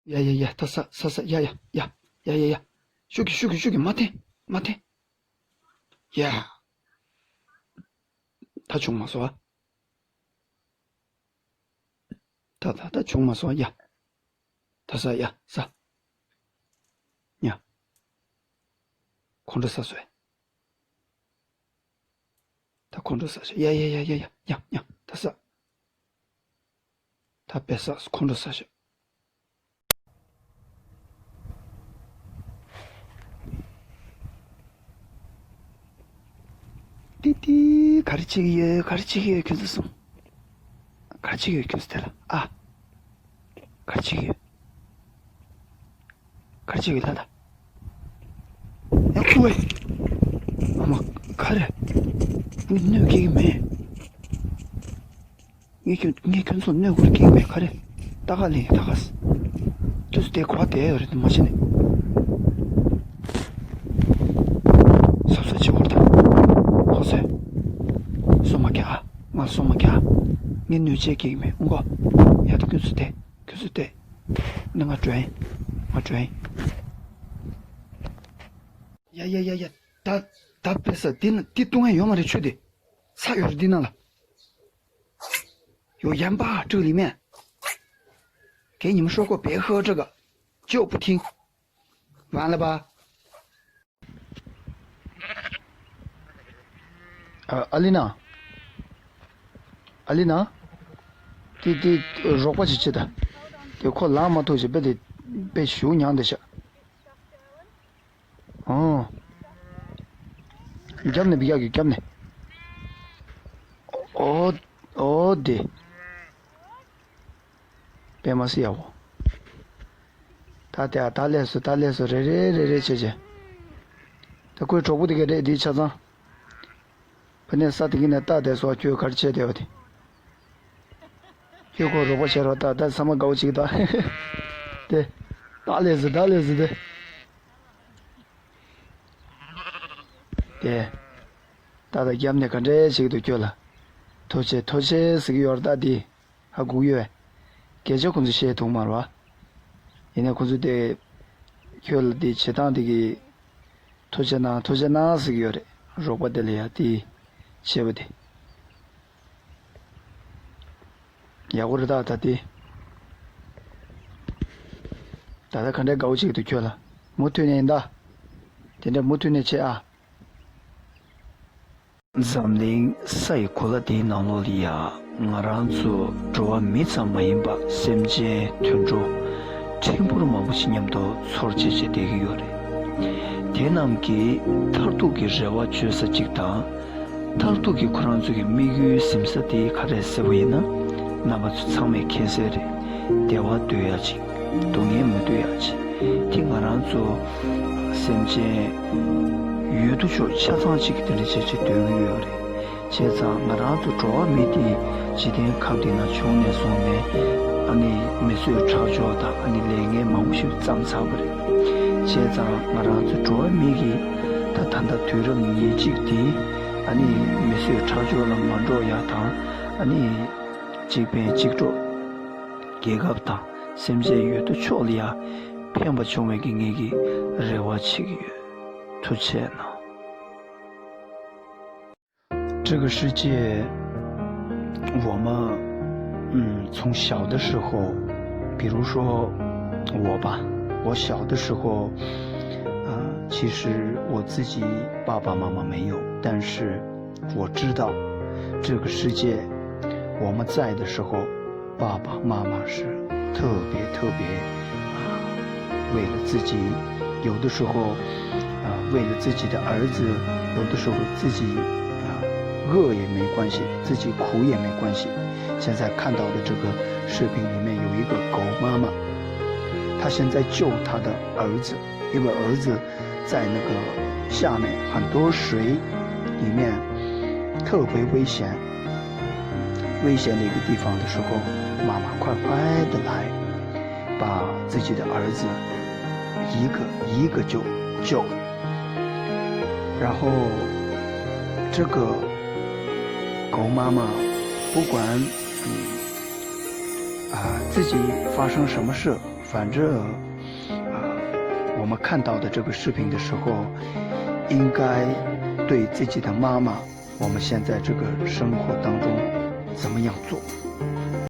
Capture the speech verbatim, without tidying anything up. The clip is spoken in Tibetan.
ཡ་ཡ་ཡ། ད་ཟ་ཟ་ཟ། ཡ་ཡ་ཡ་ཡ་ཡ་ཡ། ཤུགས་ཀྱིས་ཤུགས་ཀྱིས་ཤུགས་ཀྱིས། མ་འཐེན་མ་འཐེན། ཡ། ད་བྱུང་མ་སོང་ཨ། ད་ད་ད་བྱུང་མ་སོང་ཨ། ཡ། ད་ཟ། ཡ་ཟ། ཡ། ཁོང་ཁྲོ་ཟ་སོང་ཨ། ད་ཁོང་ཁྲོ་ཟ་ཤག་ཡ་ཡ་ཡ་ཡ་ཡ། ཡ་ཡ། ད་ཟ། ད་དཔེ་ཟ། ཁོང་ཁྲོ་ཟ་ཤག་ཏི་ཏི། ག་རེ་བྱེད་ཀྱི་ཡོད། ག་རེ་བྱེད་ཀྱི་ཡོད། ཁྱོད་ཚོ་གསུམ། ག་རེ་བྱེད་ཀྱི་ཡོད། ཁྱོད་ཚོ་དེ་ལ་ཨ། ག་རེ་བྱེད་ཀྱི་ཡོད། ག་རེ་བྱེད་ཀྱི་ལྷ་ད། ཡ་ཁུ་བེ། ཨ་མ། ག་རེ། ངས་གནོད་སྐྱེལ་གྱི་མེད། ངས་ཁྱོད་ངས་ཁྱོད་ཚོ་གནོད་སྐྱེལ་གྱི་མེད། ག་རེ། ད་ག་ལེན་ད་ག་ས། དུས་དེ་གོ་བ་དེ་ཡོད་རེད་མ་བྱེད་ནས། སོབ་སོབ་བྱེད་བར་ད། ཧོ་སེ། སོ་མ་རྒྱག་ང་སོ་མ་རྒྱག་ངས་གནོད་སྐྱེལ་གྱི་མེད། ཨུང་གོ། ཡ་ད་ཁྱོད་ཚོ་དེ། ཁྱོད་ཚོ་དེ། ནི་ང་འགྲོ་ཡིན། ང་འགྲོ་ཡིན། ཡ་ཡ་ཡ་ཡ། ད་ད་དཔེ་ས་འདི་ན་འདི་བཏུང་ཡ་ཡོད་མ་རེད། ཆུ་དེ་ས་ཡོད་རེད་འདི་ན་ལ། ཡོ་ཡན་པ་ཀྲུག་ལི་མེ། གད་ཉི་མ་ཧྲོ་ཀོ་བེ་ཧོ་ཀྲ་ག་ཅོ་པུ་ཐིང་། ཝན་ལ་པ། ཨ་ཨ་ལི་ན། ཨ་ལི་ན། ཏི་ཏི་རོགས་པ་ཅིག་བྱེད་ད། དེ་ཁོ་ལངས་མ་ཐུབ་ཅིག་དཔེ་དེ་དཔེ་ཞུ་མྱངས་བསྡད་ཤག་ཨོ། རྒྱབ་ནས་བི་ཡག་གི་རྒྱབ་ནས། ཨོ། ཨོ་དེ། པད་མ་སི་ཡག་པོ། ད་དེ་ཨ་ད་ལས་སུ་ད་ལས་སུ་རེ་རེ་རེ་རེ་བྱེད་བྱེད། ད་ཁོའི་གྲོགས་པོ་དེ་ག་རེད་འདི་ཆ་ཚང་། ཕ་ནས་ས་དེ་གི་ནས་ལྟ་དེ་སོ་ཁྱོད་ག་རེ་བྱས་དེ་བ་དེ། ཁྱོད་ཁོ་རོགས་པ་བྱེད་རོགས་ལྟ་ད་ཚང་མ་དགའ་བོ་ཅིག་ད། དེ། ད་ལས་སུ་ད་ལས་སུ་དེ། དེ། ད་ད་རྒྱབ་ནས་ག་འདྲས་བྱེད་ཀྱི་འདུག་ཁྱོད་ལ། ཐུགས་རྗེ་ཐུགས་རྗེ་ཟེར་གྱི་ཡོད་རེད་ད་དེ། ཧ་གོ་གི་ཡོད། སྐད་ཆ་ཁོང་ཚོས་བཤད་ཐུབ་མ་རེད་བ། ཡིན་ནའི་ཁོང་ཚོས་དེ། ཁྱོད་ལ་དེ་བྱེད་སྟངས་དེ་གི། ཐུགས་རྗེ་གནང་ཐུགས་རྗེ་གནང་ཟེར་གྱི་ཡོད་རེད། རོགས་པ་དེ་ལ་ཡ་དེ། བྱས་པ་དེ། ཡག་པོ་རེད་ད་ད་དེ། ད་ལྟ་ག་འདྲའི་དགའ་བོ་ཅིག་འདུག་ཁྱོད་ལ། མུ་མཐུད་ནས་ཡིན་ད། དེ་འདྲ་མུ་མཐུད་ནས་བྱེད་ཨ། འཛམ་གླིང་ས་ཡི་གོ་ལ་འདིའི་ནང་ལོགས་ལ་ཡ། ང་རང་ཚོ་འགྲོ་བ་མི་ཙམ་མ་ཡིན་པ་སེམས་ཅན་དུད་འགྲོ་ཕྲན་བུ་མང་པོ་ཞིག་མཉམ་དུ་འཚོ་བྱེད་བྱེད་བསྡད་ཀྱི་ཡོད་རེད། དེ་རྣམས་ཀྱིས་མཐར་ཐུག་གི་རེ་བ་བཅོལ་ས་གཅིག་དང་། མཐར་ཐུག་གི་ཁོ་རང་ཚོ་གི་དམིགས་ཡུལ་ཟིན་ས་དེ་ག་རེ་ཟེར་བ་ཡིན་ན། རྣམ་པ་ཚོ་ཚང་མས་མཁྱེན་གསལ་རེད། བདེ་བ་འདོད་ཡ་ཅིག་སྡུག་བསྔལ་མི་འདོད་ཡ་ཅིག་དེ་ང་རང་ཚོ་སེམས་ཅན་ཡོད་དོ་ཅོག་ཆ་ཚང་ཅིག་གི་དེ་འདྲ་བྱེད་ཅིག་འདོད་ཀྱི་ཡོད་རེད། བྱས་ཙང་ང་རང་ཚོ་འགྲོ་བ་མི་དེ་འཇིག་རྟེན་ཁམས་འདི་ན་བྱུང་ནས་བཟུང་ནས་ཨ་ནི་མི་བཟོད་ཁྲག་སྦྱོར་དང་ཨ་ནི་ལས་ངན་མང་པོ་ཞིག་བརྩམས་ཚར་བ་རེད། བྱས་ཙང་ང་རང་ཚོ་འགྲོ་བ་མི་གི་ད་ད་ལྟ་དུས་རབས་ཉེར་གཅིག་འདི་ཨ་ནི་མི་བཟོད་ཁྲག་སྦྱོར་ལ་མ་འགྲོ་ཡ་དང་ཨ་ནི་གཅིག་ཕན་གཅིག་གྲོགས། རྒྱལ་ཁབ་དང་སེམས་ཅན་ཡོད་དོ་ཅོག་ལ་ཡ་ཕན་པ་བྱུང་བའི་གི་ངེད་ཀྱི་རེ་བ་བྱེད་ཀྱི་ཡོད། ཐུགས་རྗེ་གནང་། 这个世界，我们，嗯，从小的时候，比如说我吧，我小的时候，啊，其实我自己爸爸妈妈没有，但是 我知道这个世界，我们在的时候，爸爸妈妈是特别特别啊，为了自己，有的时候啊，为了自己的儿子，有的时候自己啊，饿也没关系，自己苦也没关系。现在看到的这个视频里面有一个狗妈妈，她现在救她的儿子，因为儿子 在那个下面很多水里面特别危险，危险的一个地方的时候，妈妈快快的来把自己的儿子一个一个就救。然后这个狗妈妈不管，嗯，啊，自己发生什么事，反正啊，我们看到的这个视频的时候，应该对自己的妈妈，我们现在这个生活当中怎么样做？